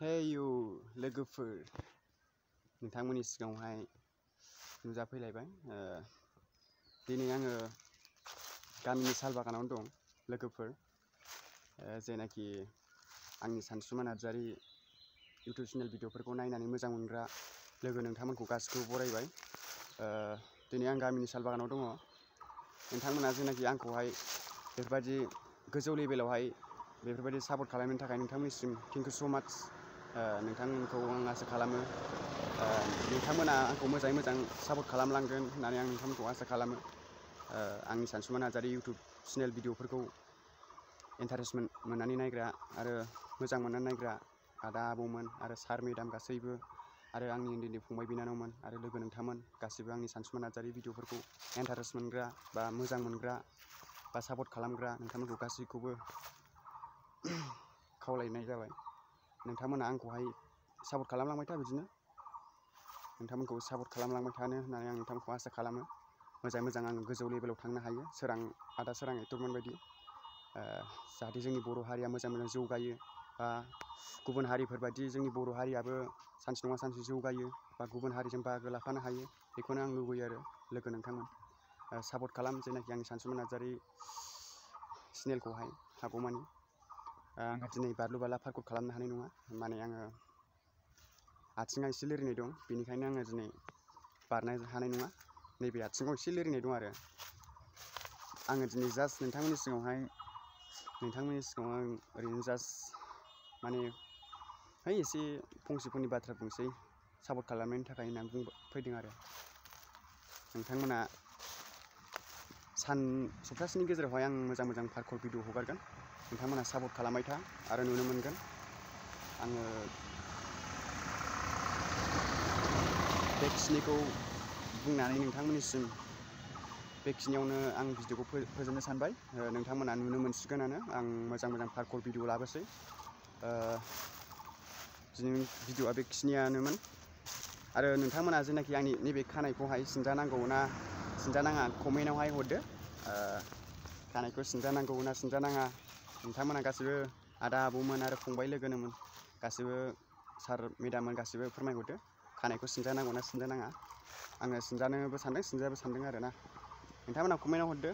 हेयो लोगोफोर, नोंथांमोननि सिगाङावहाय नुजाफैलायबाय। दिनै आङो गामिनि साल बागानावनो दं लोगोफोर, जेनाखि आंनि सानसुमा नार्जारि इउटुब चेनेल भिडिअफोरखौ नायनानै मोजां मोनग्रा लोगो नोंथांमोनखौ गासिखौबो बरायबाय। दिनै आं गामिनि साल बागानाव दङ। नोंथांमोना जेनाखि आंखौहाय बेफोरबायदि गोजौ लेभेलावहाय बेफोरबायदि सापर्ट खालामनायनि थाखाय नोंथांमोननिसिम थेंक इउ स' माच। नोंथांमोनखौ आं आसा खालामो नोंथांमोना आंखौ मोजाङै मोजां सापर्ट खालामलांगोन होननानै आं नोंथांमोनखौ आसा खालामो। आंनि सानसुमा नार्जारि इउटुब चेनेल भिडिअफोरखौ इन्टारेस्ट मोननानै नायग्रा आरो मोजां मोननानै नायग्रा आदा आबौमोन आरो सार मेडाम गासैबो, आरो आंनि उन्दै उन्दै फंबाय बिनानावमोन आरो लोगो नोंथांमोन गासिबो आंनि सानसुमा नार्जारि भिडिअफोरखौ इन्टारेस्ट मोनग्रा बा मोजां मोनग्रा बा सापर्ट खालामग्रा नोंथांमोनखौ गासैखौबो खावलायनाय जाबाय। नोंथांमोना आंखौहाय सापर्ट खालामलांबाय था, बिदिनो नोंथांमोनखौ सापर्ट खालामलांबाय थानो होननानै आं नोंथांमोनखौ आसा खालामो। मोजां आङो गोजौ लेभेलाव थांनो हायो, आदा सोरां एक्टरमोन बायदि, जाहाथे जोंनि बर' हारिया मोजां जौगायो, बा गुबुन हारिफोरबायदि जोंनि बर' हारियाबो सानसे नङा सानसे जौगायो बा गुबुन हारिजों बाहागो लाफानो हायो। बेखौनो आं लुबैयो आरो लोगो नोंथांमोन सापर्ट खालाम, जेनाखि आंनि सानसुमा नार्जारि चेनेलखौहाय हागौमानि। आङो दिनै बारलु बाला पार्कआउट खालामनो हानाय नङा, माने आङो आथिङा एसे लोरिनाय दं, बेनिखायनो आङो दिनै बारनो हानाय नङा। नैबे आथिङाव एसे लोरिनाय दं आरो आङो दिनै जास्ट नोंथांमोननि सिगाङाव आं ओरैनो जास्ट माने एसे फंसे बाथ्रा बुंसै, सापर्ट खालामनायनि थाखाय होननानै फैदों आरो नोंथांमोना सप्तासेनि गेजेरावहाय आं मोजां पार्कआउट भिडिअ हगारगोन। नोंथांमोना सापर्ट खालामबाय था आरो नुनो मोनगोन। आङो बेखिनिखौ बुंनानै नोंथांमोननिसिम बेखिनियावनो आं भिडिअखौ फोजोबनो सानबाय। नोंथांमोना नुनो मोनसिगोनानो, आं मोजां पार्कआउट भिडिअ लाबोसै। दिनै भिडिअआ बेखिनियानोमोन। आरो नोंथांमोना जेनाखि आंनि नैबे खानायखौहाय सिनजानांगौ ना सिनजानाङा कमेन्टआवहाय हरदो। खानायखौ सिनजानांगौ ना सिनजानाङा नोंथांमोना गासिबो आदा आबौमोन आरो फंबाय लोगोनोमोन गासिबो सार मेडाममोन गासिबो फोरमायहरदो, खानायखौ सिनजानांगौ ना सिनजानाङा। आङो सिनजानोबो सानदों, सिनजायाबो सानदों आरो ना। नोंथांमोना कमेन्टआव हरदो।